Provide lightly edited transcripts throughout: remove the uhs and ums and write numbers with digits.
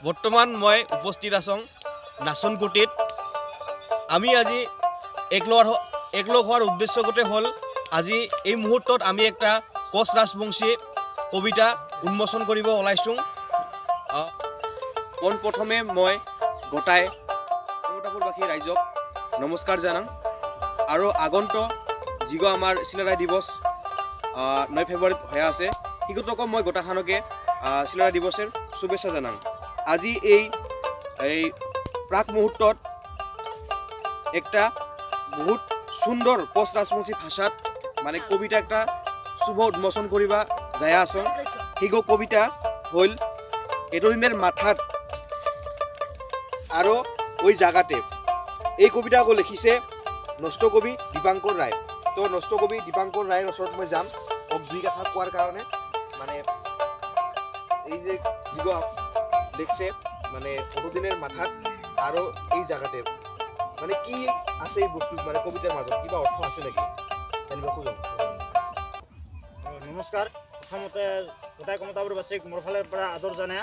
বৰ্তমান মই উপস্থিত আছোঁ নাচনকুটিত। আমি আজি একলগ একলগ হোৱাৰ উদ্দেশ্যগতে হ'ল আজি এই মুহূৰ্তত আমি একটা কোচ ৰাজবংশী কবিতা উন্মোচন কৰিব ওলাইছোঁ। পোনপ্ৰথমে মই গোটাই কমতাপুৰবাসী ৰাইজক নমস্কাৰ জনাম আৰু আগন্তুক যিগো আমাৰ চিলাৰায় দিৱস 9 ফেব্ৰুৱাৰীত হৈ আছে, সিগতকো মই গোটাখানকে চিলাৰায় দিৱসৰ শুভেচ্ছা জনাম। আজি এই এই প্ৰাক মুহূৰ্তত একটা বহুত সুন্দৰ কোচ ৰাজবংশী ভাষাত মানে কবিতা একটা শুভ উন্মোচন কৰিবা যাই আছোঁ। সেইগো কবিতা হ'ল এতদিনেৰ মাথাত আৰু ওই জাগাতে। এই কবিতাটো লিখিছে নষ্ট কবি দীপাংকৰ ৰায়। তো নষ্ট কবি দীপাংকৰ ৰায়ৰ ওচৰত মই যাম মোক দুই কথা কোৱাৰ কাৰণে, মানে এই যে যিগো লিখছে মানে অতদিনেৰ মাথাত আৰু এই জাগাতে মানে কি আছে, এই বস্তু মানে কবিতাৰ মাজত কিবা অৰ্থ আছে নেকি জানিব খোজোঁ। নমস্কাৰ। প্ৰথমতে গোটাই কমতাপুৰবাসীক মোৰ ফালৰ পৰা আদৰ জানাই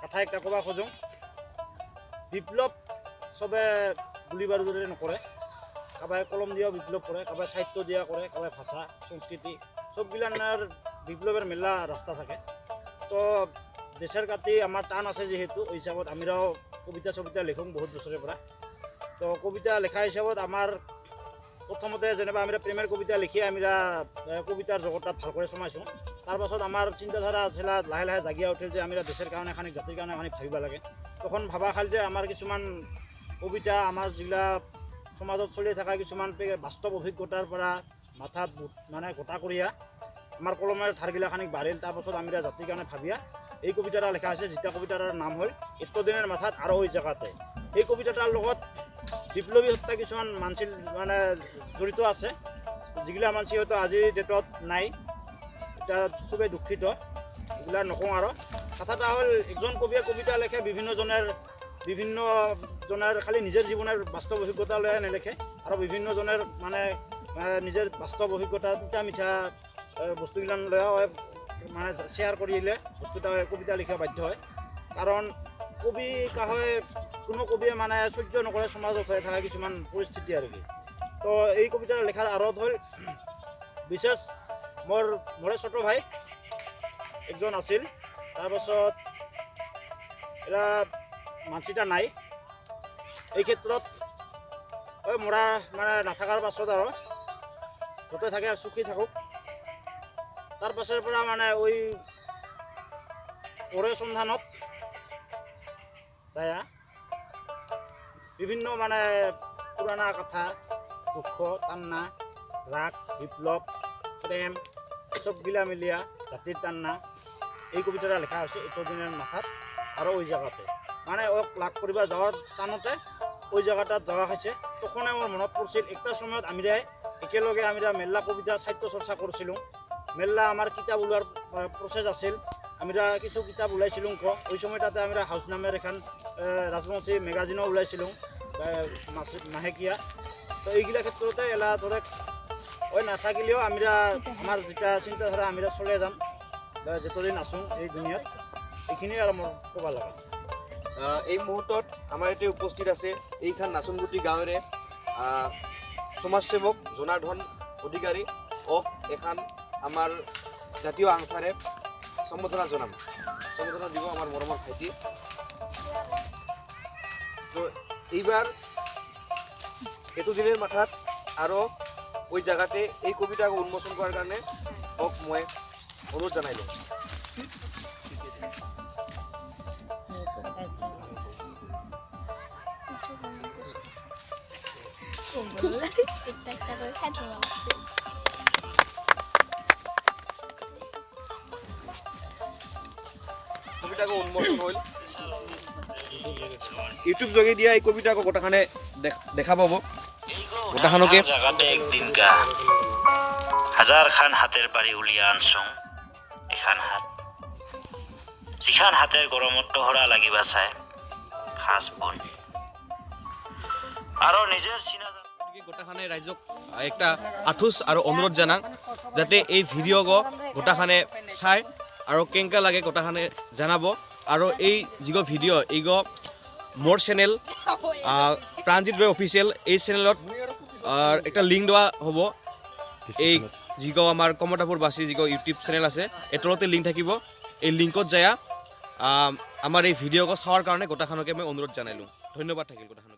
কথা একটা ক'ব খোজোঁ। বিপ্লৱ চবে গুলি বাৰুদৰে নকৰে। কাৰোবাই কলম দিয়াও বিপ্লৱ কৰে, কাৰোবাই সাহিত্য দিয়া কৰে, কাৰোবাই ভাষা সংস্কৃতি, চবগিলানৰ বিপ্লৱৰ মেলা ৰাস্তা থাকে। তো দেশেৰ কাতি আমাৰ টান আছে যিহেতু, এই হিচাপত আমিৰাও কবিতা চবিতা লিখোঁ বহুত বছৰৰ পৰা। তো কবিতা লেখা হিচাপত আমাৰ প্ৰথমতে যেনিবা আমি প্ৰেমৰ কবিতা লিখি আমি কবিতাৰ জগতত ভাল কৰি সোমাইছোঁ। তাৰপাছত আমাৰ চিন্তাধাৰা আছিলে লাহে লাহে জাগিয়া উঠিল যে আমি দেশৰ কাৰণে এখানি, জাতিৰ কাৰণে এখানি ভাবিব লাগে। তখন ভাবা খাল যে আমাৰ কিছুমান কবিতা আমাৰ যিগিলা সমাজত চলি থকা কিছুমান বাস্তৱ অভিজ্ঞতাৰ পৰা মাথাত মানে গোটা কৰিয়া আমাৰ কলমৰ ধাৰগিলা খানিক বাঢ়িল। তাৰপাছত আমি জাতিৰ কাৰণে ভাবিয়া এই কবিতা এটা লিখা হৈছে, যিটা কবিতাৰ নাম হ'ল এতদিনৰ মাথাত আৰু ওই জেগাতে। এই কবিতাটাৰ লগত বিপ্লৱী সত্তা কিছুমান মানসিল মানে জড়িত আছে, যিগিলা মানসি হয়তো আজিৰ ডেটত নাই, এতিয়া খুবেই দুখিত, এইগিলা নকওঁ। আৰু কথাটা হ'ল এজন কবিয়ে কবিতা লেখে বিভিন্নজনৰ খালি নিজৰ জীৱনৰ বাস্তৱ অভিজ্ঞতা লৈ নেলেখে, আৰু বিভিন্নজনৰ মানে নিজৰ বাস্তৱ অভিজ্ঞতা তিতা মিঠা বস্তুগিলান লৈ মানে শ্বেয়াৰ কৰিলে বস্তুটা কবিতা লিখিব বাধ্য হয়। কাৰণ কবি কাহয় কোনো কবিয়ে মানে সহ্য নকৰে সমাজত হৈ থকা কিছুমান পৰিস্থিতি আৰু কি। তো এই কবিতা লেখাৰ আঁৰত হ'ল বিশেষ মোৰে ছোট ভাই একজন আছিল, তাৰপাছত এৰা মানসিটা নাই। এই ক্ষেত্ৰত ঐ মৰা মানে নাথাকাৰ পাছত আৰু য'তে থাকে সুখী থাকক। তাৰ পাছৰ পৰা মানে ঐ ওৰে সন্ধানত যায় বিভিন্ন মানে পুৰাণা কথা, দুখ, টান্না, ৰাগ, বিপ্লৱ, প্ৰেম চবগিলা মিলিয়া জাতিৰ টান্না এই কবিতাটা লেখা হৈছে এতদিনৰ মাথাত আৰু ওই জেগাতে। মানে ওক লাভ কৰিব যোৱাৰ টানতে ওই জেগাটাত যোৱা হৈছে। তখনে মোৰ মনত পৰিছিল একটা সময়ত আমিৰাই একেলগে আমিৰা মেল্লা কবিতা সাহিত্য চৰ্চা কৰিছিলোঁ। মেল্লা আমাৰ কিতাপ ওলোৱাৰ প্ৰচেছ আছিল, আমিৰা কিছু কিতাপ ওলাইছিলোঁ। ওই সময়টাতে আমিৰা হাউচ নামেৰ এখন ৰাজবংশী মেগাজিনো ওলাইছিলোঁ, মাহেকীয়া। তো এইগিলা ক্ষেত্ৰতে এলা ধৰক ওই নাথাকিলেও আমিৰা আমাৰ যেতিয়া চিন্তাধাৰা আমিৰা চলে যাম বা যতদিন আছোঁ এই দুনিয়াত, এইখিনিয়ে আৰু মোৰ ক'ব লগা। এই মুহূৰ্তত আমাৰ ইয়াতে উপস্থিত আছে এইখন নাচনগুটি গাঁৱৰে সমাজসেৱক জনাৰ্দন অধিকাৰী। ওক এখন আমাৰ জাতীয় আংচাৰে সম্বৰ্ধনা জনাম, সম্বৰ্ধনা দিব আমাৰ মৰমৰ ভাইটি। তো এইবাৰ এতদিনেৰ মাথাত আৰু ওই জায়গাতে এই কবিতা উন্মোচন কৰাৰ কাৰণে ওক মই অনুৰোধ জনাইলোঁ। কবিতাটো উন্মোচন হ'ল ইউটিউব যোগে দিয়া এই কবিতাটো গোটাখানে দেখা পাব গোটাখানকে। জায়গাতে একদিন গা হাজার খান হাতের বাড়ি উলিয়া আনছং, এখান হাত যিখান হাতের গরমত টহরা লাগিবা চাই খাস বন আৰু নিজৰ চিনা গতিকে গোটাখানে ৰাইজক একটা আঠুচ আৰু অনুৰোধ জনাং যাতে এই ভিডিঅ' গোটাখানে চাই আৰু কেনেকুৱা লাগে গোটাখানে জনাব। আৰু এই যিগ ভিডিঅ' এইগ মোৰ চেনেল প্ৰাণজিত ৰয় অফিচিয়েল, এই চেনেলত একটা লিংক দেওয়া হ'ব। এই যিগ আমাৰ কমতাপুৰবাসী যিগ ইউটিউব চেনেল আছে, এই তলতে লিংক থাকিব। এই লিংকত যায় আমাৰ এই ভিডিঅ'ক চোৱাৰ কাৰণে গোটাখনকে মই অনুৰোধ জনাইলোঁ। ধন্যবাদ থাকিল গোটাখনক।